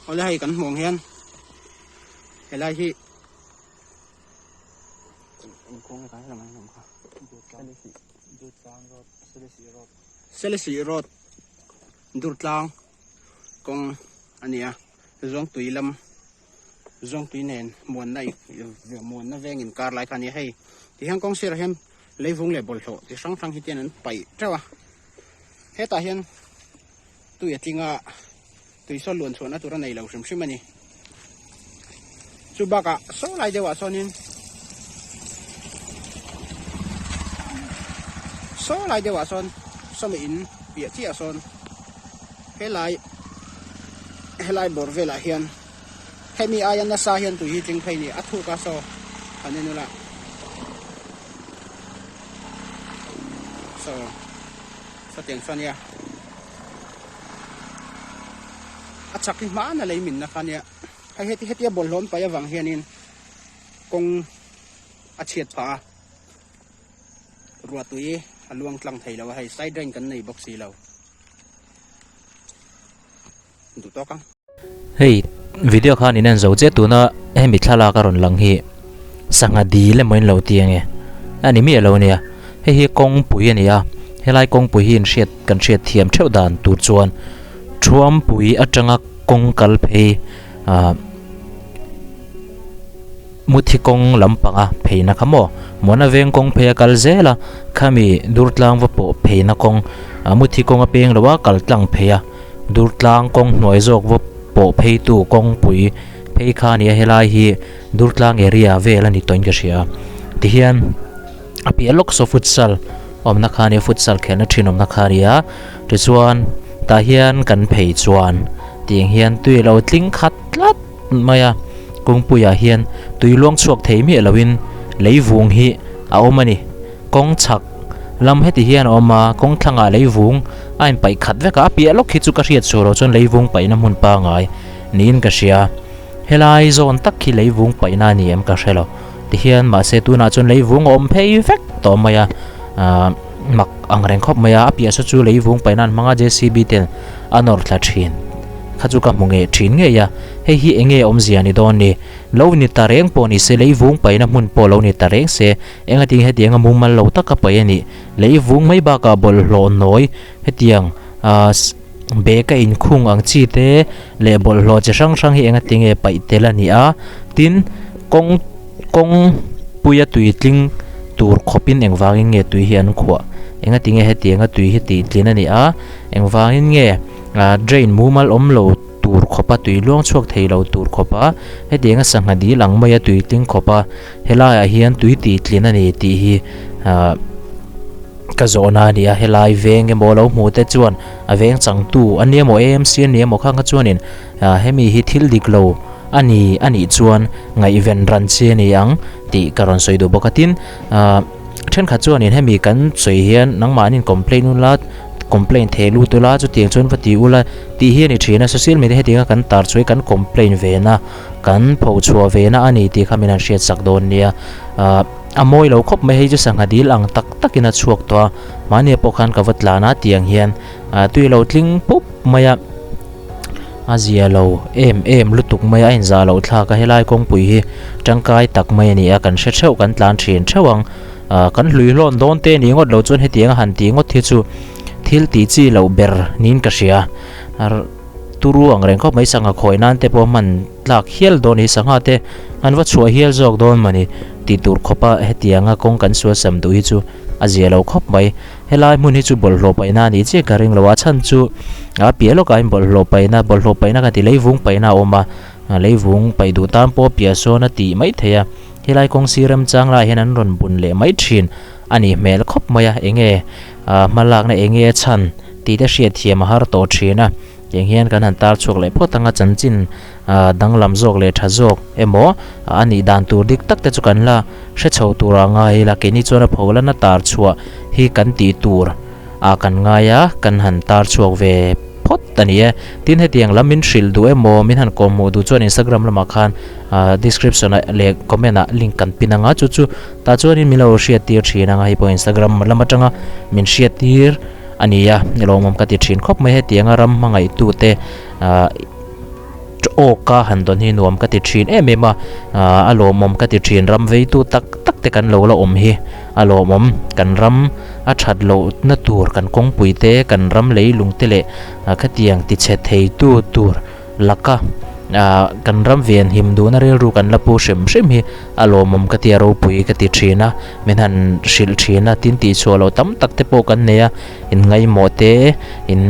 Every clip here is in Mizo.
Awle hei kan hmuh ang hian helai hi Selesih road Durtlang kawng a ni a, Zawngtui lam Zawngtui nen muanna muanna veng inkar lai kha a ni a, hei tihian kawng sirah hian leivung leh bawlhhlawh chi hrang hrang hi te hian an paih teuh a, hetah hian tui a tling a, tui sawn luan chhuahna tur a nei lo hrim hrim a ni. Chu bakah saw lai deuhah sawnin saw lai deuhah sawn sawmi in piah chiah sawn helai helai bawr velah hian hemi aia nasa hian tui hi tling phei a ni a thuk a saw han en ula saw sawtiang saw ania. A chak hi hmana lei minna kha ania hei heti hetia bawlhhlawm paih avang hianin kawng a chhiat phah a ruahtui a luang tlang thei lo a hei side drain kan nei bawk si lo duh tawk ang. Hei video khan in en zo che tuna hemi thlalak a rawn lang hi sangha dil emaw in lo ti ange a ni miah lo ania hei hi kawngpui a ni a helai kawngpui hi in hriat kan hriat thiam theuh dan tur chuan thuampui atanga kawng kal phei ah Muthi kawng lampanga pheina kha maw? Muana veng kawng phei a kal zel a, khami Durtlang va pawh pheina kawng Muthi kawng a peng lo a, kal tlang phei a, Durtlang kawng hnuai zawk va pawh pheitu kawngpui phei kha a ni a, helai hi Durtlang area vel a ni tawhin ka hria. Tihian a piah lawk saw futsal awmna kha a nia, futsal khelhna thin awmna kha a ni a, tichuan tah hian kan phei chuan tiang hian tui a lo tling khat tlat. mai a, kawngpuiah hian tui luang chhuak thei miah loin lei vung hi a awm a ni. Kawng chhak lam heti hian a awm a, kawng thlangah lei vung a inpaih khat vek a, a piah lawk hi chu ka hriat chhuah loh chuan lei vung paihna hmun pangai niin ka hria. Helai zawn tak hi lei vung paihna a ni em ka hre lo. Tihian mahse tunah chuan lei vung a awm phei vek tawh mai a, aah mak ang reng khawp mai a, a piah saw chu lei vung paihna an hmang a JCB ten a nawr thla thin. Kha chu ka hmu ngei thin ngei a, hei hi eng nge awmzia ni dawn ni? Lo ni ta reng pawh ni se, lei vung paihna hmun pawh lo ni ta reng se, engatinge hetianga mumal lo taka paih a nih? Lei vung mai bakah bawlhhlawh nawi hetiang ah bag a inkhung ang chi te leh bawlhhlawh chi hrang hrang hi engatinge paih tel a ni a, tin kawng kawng puia tui tling tur khawpin engvangin nge tui hi an khuah? Engatinge hetianga tui hi tih tlin a ni a, engvangin nge? Ah drain mumal awm lo tur khawpa tui luang chhuak thei lo tur khawpa hetianga sangha dil ang maia tui tling khawpa helaiah hian tui tih tlin a ni tih hi ah ka zawhna a ni a helai veng emaw lo hmuh te chuan a veng changtu a nia maw AMC a nia maw khang kha chuanin ah hemi hi thil dik lo a ni a nih chuan ngaihven ran chi a ni ang tih ka rawn sawi duh bawk a tin ah. Thenkhat chuanin hemi kan sawi hian nangmahnin complain ula, complain thei lut ula, chutiang chuan va ti ula tih hi a ni thin a. Social media hetianga kan tar chu hi kan complain ve na, kan pho chhuah ve na a ni tih kha min han hriat sak dawn nia. Ahh a mawi lo khawp mai, hei chu sangha dil ang tak takin a chhuak tawh a, mahnia pawh khan ka va tlan a tiang hian tui lo tling pup mai a. A zia lo em em lutuk mai a inzah loh thlak a helai kawngpui hi tangkai tak mai a ni a kan hre theuh kan tlan thin theuh ang ah kan hlui hlawn dawn te ni ngawt lo chuan hetiang a han tih ngawt hi chu thil tih chi loh ber niin ka hria turu ang reng khawp mai sangha khawi nan te pawh hman tlak hial dawn hi sangha te an va chhuah hial zawk dawn mawni tih tur khawp a hetianga kawng kan sual sam duh hi chu a zia lo khawp mai. Helai hmun hi chu bawlhhlawh paihna a nih chiah ka ring lo a chhan chu a piah lawkah hian bawlhhlawh paihna bawlhhlawh paihna ka ti leivung paihna a awm a leivung paih duh tan pawh piah sawn a tih mai theih a helai kawng sir remchang laiah hian an rawn bun leh mai thin a nih hmel khawp mai a enge ah hmalakna enge a chhan tih te hriat thiam a har tawh thin a tiang hian kan han tar chhuak leh phawt ang a chanchin ah danglam zawk leh tha zawk emaw a nih dan tur dik tak te chu kan la hre chho tur a ngai ila keini chuan a pho lana tar chhuah hi kan tih tur ah kan ngai a kan han tar chhuak ve phawt a ni e tin hetiang lam min hrilh duh emaw min han kawm hmuh duh chuan instagram lamah khan ah description ah leh comment ah link kan pin ang a chu chu tah chuanin min lo hriat tir thin ang a hei pawh instagram lam atanga min hriat tir a ni a lawmawm ka ti thin khawp mai hetianga ram hmangaih tute ah. awka han dawn hi nuam ka ti thin em em a, a lawmawm ka ti thin ram veitu tak tak te kan lo la awm hi a lawmawm kan ram a that lohna tur kan kawngpui te kan ram leilung te leh khatiang tichhe theitu tur laka kan ram ven him duhna rilru kan la pu hrim hrim hi a lawmawm ka ti a ropui ka ti thin a min han hrilh thin a tin tihchhuah loh tam tak te pawh kan nei a in ngaihmawh te in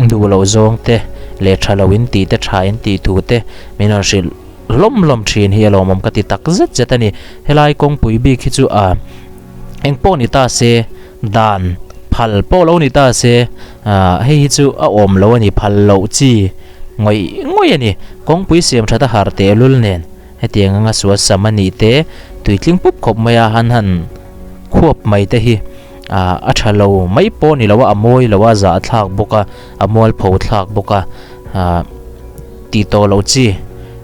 duh loh zawng te leh tha lo in tih te tha in tih thu te min rawn hrilh hlawm hlawm thin hi a lawmawm ka ti tak zet zet a ni helai kawngpui bik hi chu a eng pawh ni ta se dan phal pawh lo ni ta se ah hei hi chu a awm lo a ni phal loh chi ngawih ngawih a ni kawngpui siam that a har tehlul nen hetiang anga sual sam a nih te tuitling pup khawp mai a han han khuap mai te hi ah a tha lo mai pawh ni lo a a mawi lo a zah thlak bawk a a mualpho thlak bawk a ah tih tawh loh chi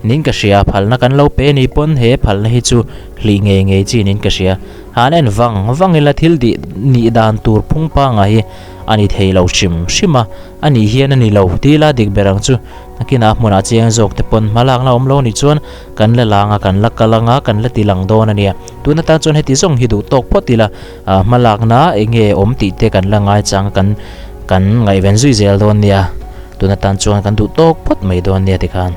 niin ka hria phalna kan lo pe ni pawn he phalna hi chu hlih ngei ngei chi niin ka hria han en vang vang ila thil dih nih dan tur phung pangngai hi a ni thei lo hrim hrim a a nih hian a ni lo tila dik ber ang chu nakinah hmunah chiang zawk te pawn hma lakna awm lo nih chuan kan la lang a kan la kal anga kan la ti lang dawn a nia tun atan chuan heti zawng hi duh tawk phawt ila ah hma lakna eng nge awm tih te kan la ngai chang a kan kan ngaihven zui zel dawn nia tun atan chuan kan duh tawk phawt mai dawn nia tikhan.